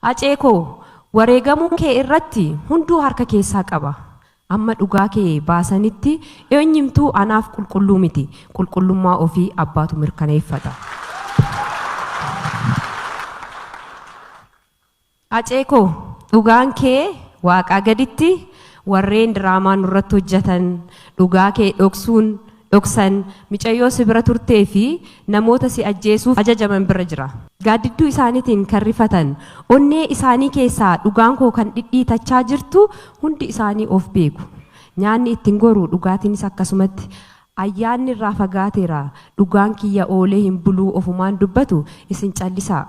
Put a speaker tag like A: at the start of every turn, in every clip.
A: Hacee koo wareegamuu kee irratti hunduu harka keessaa qaba. Amma dhugaa kee baasanitti eenyumtuu anaaf qulqulluu miti. Qulqullummaa ofii abbaatu mirkaneeffata. Hacee koo dhugaan kee waaqaa gaditti warreen diraamaa nurratti hojjetan dhugaa kee dhoksuun dhoksan micayyoo si bira turtee fi namoota si ajjeesuuf ajajaman bira jira. Gaaddidduu isaaniitiin kan rifatan onnee isaanii keessaa dhugaan koo kan dhidhiitachaa jirtu hundi isaanii of beeku. Nyaanni ittiin goru dhugaatiinis akkasumatti ayyaanni irraa fagaateera dhugaan kiyya oolee hin buluu ofumaan dubbatu isin callisaa.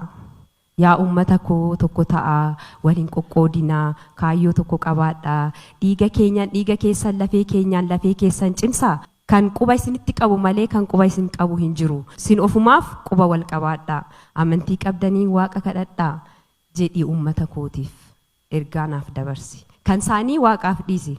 A: Yaa uummata koo tokko ta'aa, wal hin qoqqoodinaa, kaayyoo tokko qabaadhaa, dhiiga keenyaan dhiiga keessan lafee keenyaan lafee keessan cimsaa. Kan quba isinitti qabu malee kan quba isin qabu hin jiru. Sin ofumaaf quba wal qabaadhaa. Amantii qabdanii waaqa kadhadhaa jedhii uummata kootiif ergaa naaf dabarsi. Kan isaanii waaqaaf dhiisi.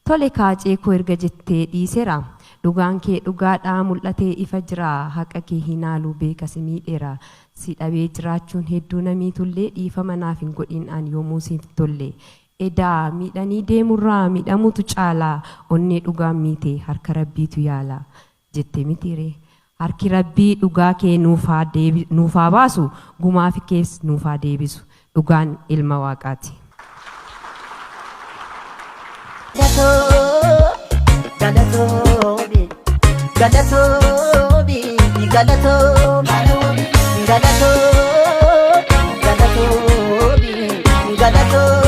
A: Tole kaacee koo erga jettee dhiiseera. Dhugaan kee dhugaadhaa mul'atee ifa jira. Haqa kee hin haalu beeka si miidheera. Si dhabee jiraachuun hedduu namiitullee dhiifama naaf hin godhin an yoomuu siif tolle. Edaa miidhanii deemurraa miidhamutu caalaa onnee dhugaan miite harka rabbiitu yaala jette mitiire. Harki rabbii dhugaa kee nuuf haa baasu gumaa fi kees nuuf haa deebisu. Dhugaan ilma waaqaati.
B: Galatoomi, galatoomi, galatoomi, galatoomi, galatoomi, galatoomi.